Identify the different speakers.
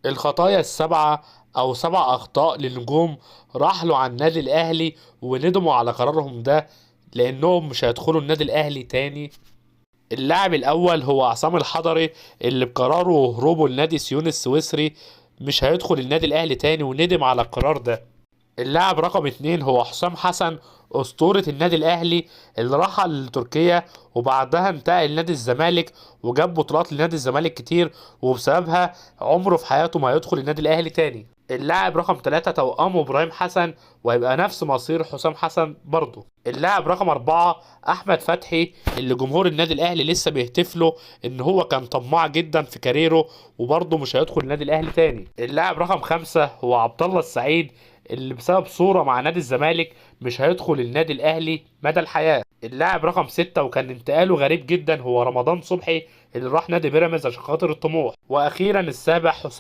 Speaker 1: الخطايا السبعة أو 7 أخطاء للنجوم رحلوا عن النادي الأهلي وندموا على قرارهم ده لأنهم مش هيدخلوا النادي الأهلي تاني. اللاعب الأول هو عصام الحضري اللي بقراره وهروبه لنادي سيون السويسري مش هيدخل النادي الأهلي تاني وندم على القرار ده. اللاعب رقم 2 هو حسام حسن أسطورة النادي الأهلي اللي رحل لتركيا وبعدها انتقل لنادي الزمالك وجاب بطولات لنادي الزمالك كتير، وبسببها عمره في حياته ما هيدخل النادي الأهلي تاني. اللاعب رقم 3 توأمه إبراهيم حسن وهيبقى نفس مصير حسام حسن برضه. اللاعب رقم 4 أحمد فتحي اللي جمهور النادي الأهلي لسه بيهتف له إن هو كان طماع جدا في كاريره وبرضه مش هيدخل النادي الأهلي تاني. اللاعب رقم 5 هو عبد الله السعيد اللي بسبب صورة مع نادي الزمالك مش هيدخل النادي الأهلي مدى الحياة. اللاعب رقم 6 وكان انتقاله غريب جدا هو رمضان صبحي اللي راح نادي بيراميدز عشان خاطر الطموح. وأخيرا السابع حسام